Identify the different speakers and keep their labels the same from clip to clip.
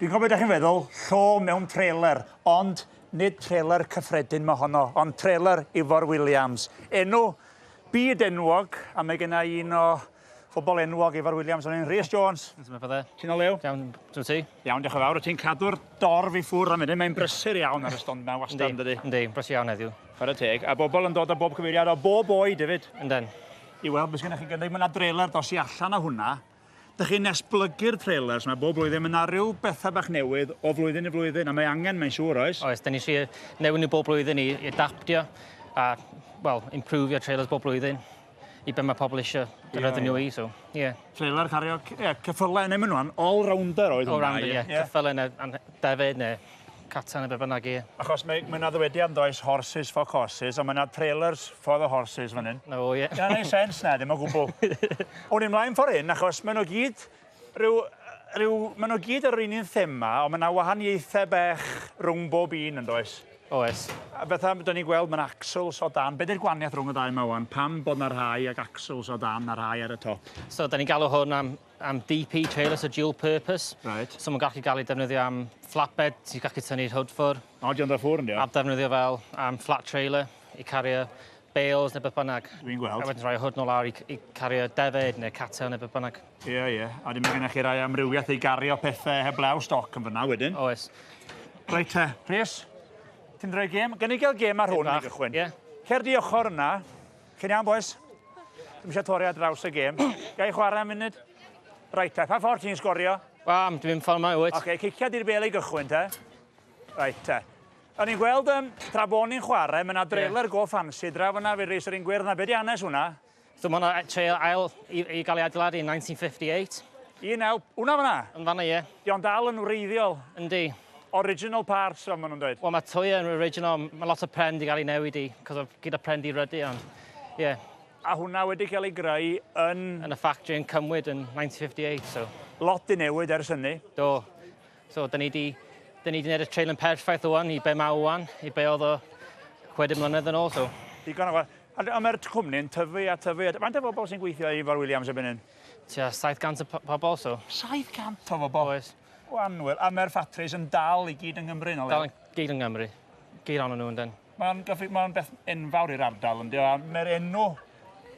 Speaker 1: Dwi'n gwybod beth ydych chi'n feddwl, llo mewn trailer, ond nid trailer cyffredin mae honno, ond trailer Ifor Williams. Enw byd enwog, a mae genna un o phobl enwog Ifor Williams o'n un, Rhys Jones. Ti'n o lew?
Speaker 2: Iawn, dwi ti?
Speaker 1: Iawn, diolch yn fawr. Ti'n cadw'r dorf i ffwrdd am hynny, mae'n brysur iawn ar y stond yma wastad, yn dydi?
Speaker 2: Yndi, brysur iawn heddiw.
Speaker 1: Chwarae teg, a bobl yn dod o bob cyfeiriad, o bob oed hefyd.
Speaker 2: Ynden.
Speaker 1: I weld beth sgennych chi gynnig, mae yna dreler dos i allan o hwnna. Dych chi'n esblygu'r trailers 'ma bob blwyddyn, mae 'na ryw bethau bach newydd o flwyddyn i flwyddyn, a mae angen, mae'n siŵr, oes?
Speaker 2: Oes, da ni eisiau newid nhw bob blwyddyn i adaptio a, wel, improve trailers bob blwyddyn i be mae pobl eisiau defnyddio nhw i, so, ie. Yeah.
Speaker 1: Trailer cario, ie, yeah, ceffylau neu maen nhw'n all-rounder oedd hwnna.
Speaker 2: All-rounder, ie. Yeah. Ceffylau neu defyd neu catan neu be bynnag, ie.
Speaker 1: Achos mae 'na ddywediad yn does, horses for courses, ond mae 'na trailers for the horses fan hyn.
Speaker 2: Na fo, ie.
Speaker 1: Ia'n neud sens na, ddim o gwbl. O'n i mlaen ffordd hyn, achos maen nhw gyd rhyw, rhyw, maen nhw gyd ar yr un un thema, ond mae 'na wahaniaethau bech rhwng bob un yn does?
Speaker 2: Oes.
Speaker 1: A fatha, dyn ni'n gweld, mae 'na axles o dan. Be 'di'r gwahaniaeth rhwng y ddau 'ma wan? Pam bod 'na rhai ag axles o dan a rhai ar y top?
Speaker 2: So, da ni'n galw hwn am am DP trailer, so dual purpose.
Speaker 1: Right.
Speaker 2: So mae'n gallu gael ei defnyddio am flatbed, ti'n gallu tynnu'r hood ffwr.
Speaker 1: O, di ond ffwr, yndi o?
Speaker 2: A defnyddio fel am flat trailer i cario bales neu beth bynnag.
Speaker 1: Dwi'n gweld.
Speaker 2: A wedyn rhoi hood nôl lawr i cario defyd neu catel neu beth bynnag.
Speaker 1: Ie, ie. A wedyn mae gennych chi rai amrywiaeth i gario pethau heblaw stoc yn fyna wedyn.
Speaker 2: Oes.
Speaker 1: Reit te, Rhys, ti'n rhoi gêm? Gen i gael gêm ar hwn i gychwyn.
Speaker 2: Ie.
Speaker 1: Cer di ochr yna. Chi'n iawn, boys? Dwi'm eisiau torri ar draws y gêm. Ga i chwarae am munud? Reit te, pa ffordd ti'n sgorio?
Speaker 2: Wel, dwi'n mynd ffordd yma, wyt?
Speaker 1: Oce, okay, cicia di'r bel i gychwyn te. Reit te. O'n i'n gweld, um, tra bod ni'n chwarae, mae yna dreler yeah. go ffansi draw fyna, fe reis yr un gwyrdd na. Be di hanes hwnna?
Speaker 2: So mae hwnna trail ail i, i gael ei adeiladu yn 1958.
Speaker 1: Un naw, hwnna fyna?
Speaker 2: Yn fanna, ie.
Speaker 1: Di o'n dal yn wreiddiol?
Speaker 2: Yndi.
Speaker 1: Original parts, fel maen nhw'n dweud.
Speaker 2: Wel, mae toia yn original, mae lot o pren di gael ei newid i, cos o gyda pren di ryddu, ond, ie. Yeah.
Speaker 1: A hwnna wedi cael ei greu yn...
Speaker 2: Yn y factory yn Cymwyd yn 1958, so...
Speaker 1: Lot di newid ers hynny.
Speaker 2: Do. So, da ni di, da ni di wneud y trail yn perffaith ŵan, i be mae ŵan, i be oedd o 60 mlynedd yn ôl, so...
Speaker 1: Digon o... A mae'r cwmni'n tyfu a tyfu. Faint o bobl sy'n gweithio i Ifor Williams erbyn hyn?
Speaker 2: Tua 700 o pobl, so...
Speaker 1: 700 o bobl?
Speaker 2: Oes.
Speaker 1: O annwyl. A mae'r ffatris yn dal i gyd yng Nghymru, yn o
Speaker 2: Dal i gyd yng Nghymru. Gyd ohonyn nhw, yndyn.
Speaker 1: Mae'n ma beth enfawr i'r ardal, yndi? A mae'r enw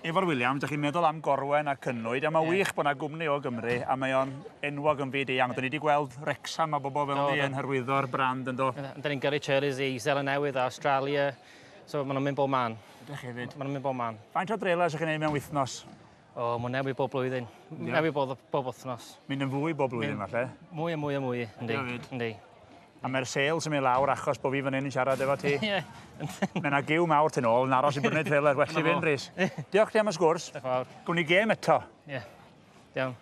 Speaker 1: Ifor Williams, dych chi'n meddwl am Gorwen a Cynwyd, a mae'n yeah. wych bod yna gwmni o Gymru, a mae o'n enwog yn fyd eang. Yeah. Dyn ni wedi gweld Wrexham a bobl fel ni yn hyrwyddo'r brand yn do.
Speaker 2: Dyn ni'n gyrru trailers i Zeland Newydd a Australia, so maen nhw'n mynd bob man.
Speaker 1: Ydych hefyd.
Speaker 2: Maen nhw'n mynd bob man.
Speaker 1: Faint o trailers ydych chi'n neud mewn wythnos?
Speaker 2: O, mae'n newid bob blwyddyn. Yeah. Newid bob, bob wythnos.
Speaker 1: Mynd yn fwy bob blwyddyn, falle?
Speaker 2: Mwy a mwy a mwy, yndi. Yndi.
Speaker 1: A mae'r sales yn mynd lawr achos bod fi fan hyn yn siarad efo ti.
Speaker 2: Ie.
Speaker 1: Mae yna giw mawr tu nôl yn aros i brynu trailer. Well i fynd, Rhys. Diolch ti am y sgwrs.
Speaker 2: Diolch yn fawr.
Speaker 1: Gwn i gêm eto.
Speaker 2: Ie. Iawn.